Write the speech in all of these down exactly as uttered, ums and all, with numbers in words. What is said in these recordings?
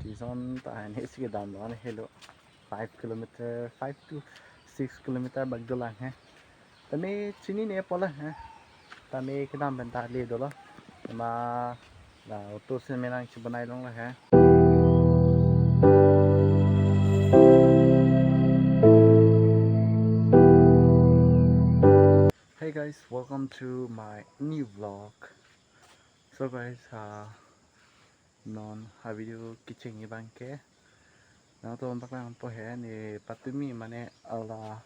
Season ta hini si kedam lo, helo five kilometer, five to six kilometer bak dolang he. Tame chinine pulo he. Tame kedam pen ta le dolo. Athema la auto si me nangchebonai longlo he. Hey guys, welcome to my new vlog. So guys, uh, non ha video kecheng abang ke nangtum paklang po he, ne patumi mane la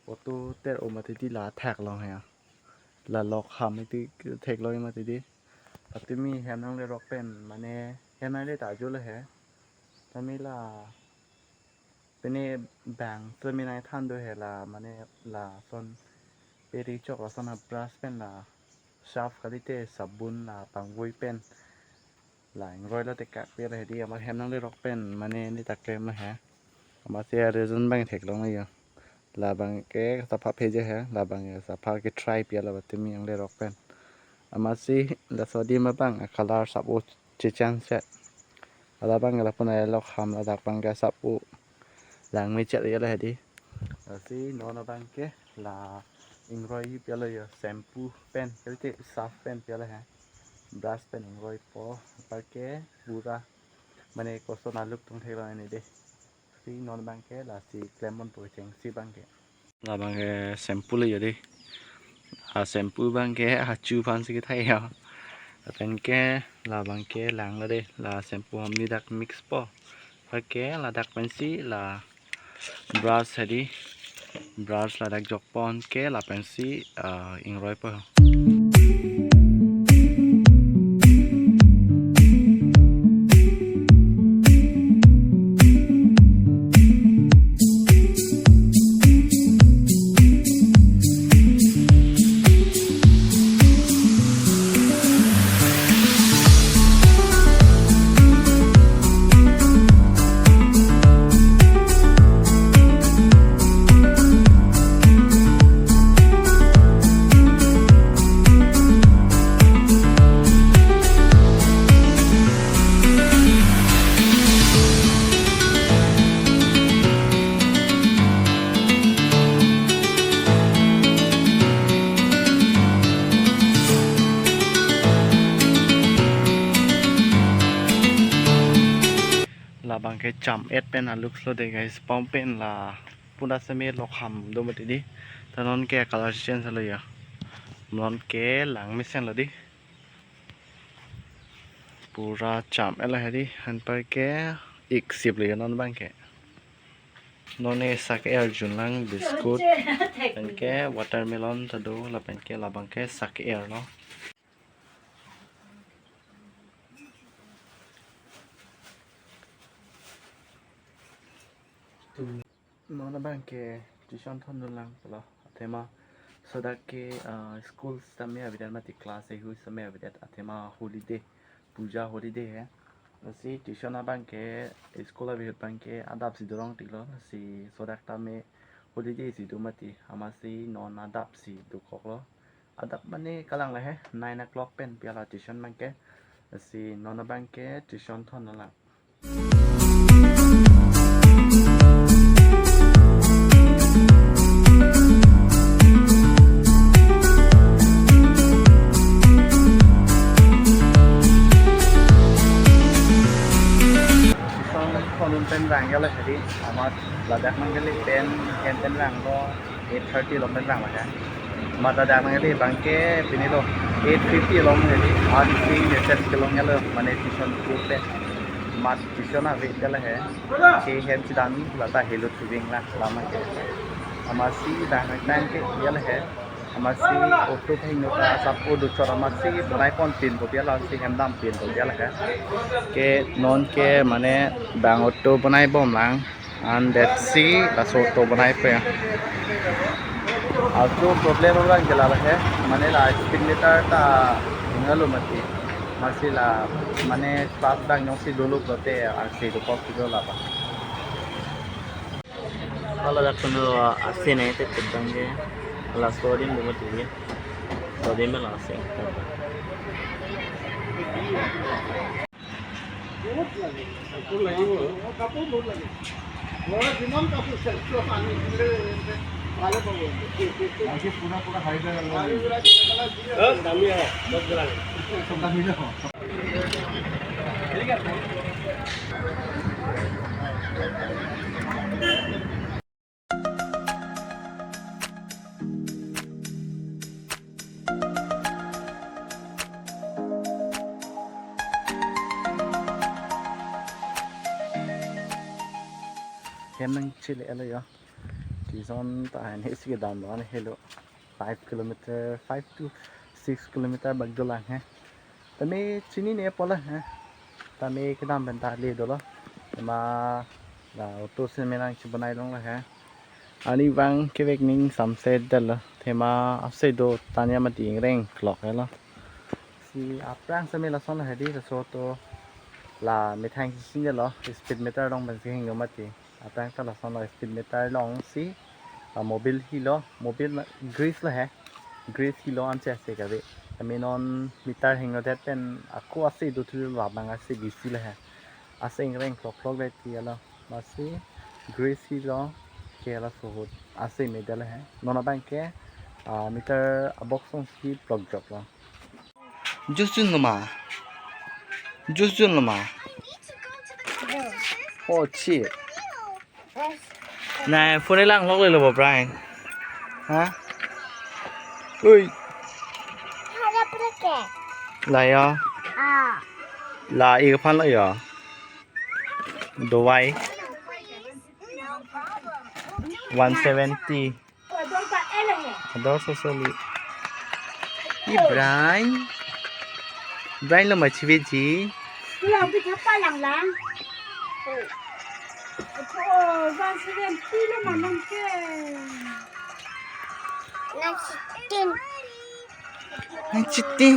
auto ter-o mati di la theklong he. La lokham iti theklong mati di. Patumi hem nanglerok pen mane hem nangle ta ajo lo he. Tame la pine bang tame nangthan do he, la mane lason peri chok lason ha brush pen la surf kalite sabun la pangvoi pen la ingroi lo te kak pia la he di, amat hem nanglerok pen mane ne ta klem lo he. Amatsi reason abang theklong lo yo. Labang ke sapha pheje he, labang ke sapha ke try pia la patumi nanglerok pen. Amatsi laso adim abang a color sap-o chechange se. Labang ke lapu na lokham, ladak abang ke sap-o langme chet ya la he di. Lasi non abang ke la ingroi pia lo yo, shampoo pen, kalite surf pen pia lo he. Brush pen ingroi po, apar ke pura mane koson a-look tung theklong ne di. Si non abang ke lasi klem ponpo kechengsi abang ke. Labang ke shampoo lo yo di. A shampoo abang ke achu aphan si kethai yo. Lapen ke labang ke lang lo di. La shampoo hom ni dak mix po. Apar ke ladak pensi la brush he di. Brush ladak jok pon ke lapensi, ah, ingroi po. Labang ke cham-et pen a-look lo de guys, pon pen la pura seme lokham do mati di. Ta non ke color change lo yo. Non ke langmesen lo di. Pura cham-et la he di, anpar ke ik sip lo yo non abang ke. Non ne sak er junlang biscuit, pen ke watermelon ta do, lapen ke labang ke sak er lo. Non abang ke tuition thondunlang pulo. Athema sodak ke, ah, school sitame avedet mati, class ehu sitame avedet. Athema holiday, puja holiday he. Lasi tuition abang ke school ave ahut abang ke adap si dorong tiklo. Lasi sodak tame holiday si do mati. Amatsi non adap si dokoklo. Adap mane kalang la he, nine o'clock pen pia la tuition abang ke. Lasi non abang ke tuition thondunlang. Tuition thondun pen vang ya la he di, amat ladak nangkele pen, hem pen vanglo, eight thirty along pen vang la he. Amat ladak nangkele abang ke pini lo, eight fifty along he di, amat isi message kelong ya lo, mane tuition school pen. Amat tuition ave ya la he. Ke hem chedam la ta helo thuving la, lama ke. Amatsi dak nang time ke ya la he. Amatsi auto thengno ta sap-o dochot amatsi bonai pon pinpo pia la, si hem dam pinpo pia la he. Ke non ke mane bang auto bonai bomlang. And that's si laso auto bonai pe. Auto problem abang ke la he. Mane la speed meter ta ingalo mati. Amatsi la mane class abang jongsi dolo pulote arsi dokok si do la ba. Hala dak kono asin eh, tep tep abang ke. Hala sodim do mati ke. Sodim la asin. বহুত লাগে। কাপোৰ লাগিব। কাপোৰ বহুত লাগে। ঘৰত যিমান কাপোৰ আছে, চব আনি দিলে ভালে পাব। আজি পুৰা, পুৰা হাৰি যায় আৰু। আজি পুৰা কেনেকুৱা লাগে? চব দামী হয়, চব দামী। চব দামী ন? ঠিক আছে। Hem nangchele alo yo. Tison ta ne si kedam lo ne helo. Five kilometer, five to six kilometer bak dolang he. Tame chinine pulo he. Tame kedam pen ta le dolo. Tema la auto si me nangchibonai long lo he. Ani bang kevek ning samse detlo. Tema ase do tanya mati ingreng klok helo. Si aphrang si me lason lo he di, laso to la methang si sing lo. Speed meter along pen si hingno mati. Aphrang ta lason lo, speed meter along si, ah, mobil hilo, mobil na, grease lo he. Grease hilo ansi ase kave. Tame non meter hingno det pen ako ase do thu labang ase bisi lo he. Ase ingreng klok klok det ti alo. Masi grease hilo ke alo suhut. Ase me det lo he. Non abang ke, ah, meter a-box along si plok jok lo. Juice jun lo ma? Juice jun lo ma? Oh, chip. Nai, phone lang lok le lo bo, Brian. Ha? Ui. Harap reke. La ya. Ah. La i phan la ya. Dawai. One seventy. Ador sosoli. Ibrahim. Ibrahim lo ma chiveji. Pulang pi thapa lang lang. Oh, bang siden pilo manang ke. Nang sitin. Nang chitin.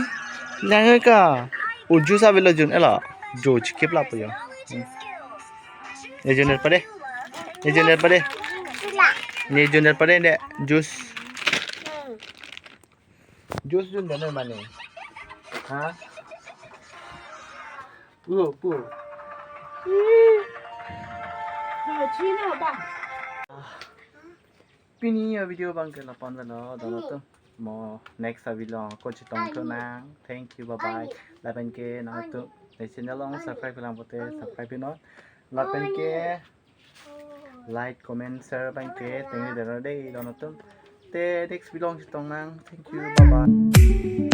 Nang ka. Uju sabi lo jun elo. Jo chikip lapo yo. Hmm. Ejun der pade. Ejun der pade. Sila. Ne ejun der pade de. Juice. Hmm. Juice jun der mane. Ha? Pu, pu. Hmm. Chino ba. Pini a-video abang ke lapu-an lo, dono to. Mo next a-video along ako chetong thu nang. Thank you, bye bye. Lapen ke nangtum ne channel along subscribe lang pote subscribe non. Lapen ke like, comment, share abang ke tengne dera dei dono to. Te next video along chetong nang. Thank you, bye bye.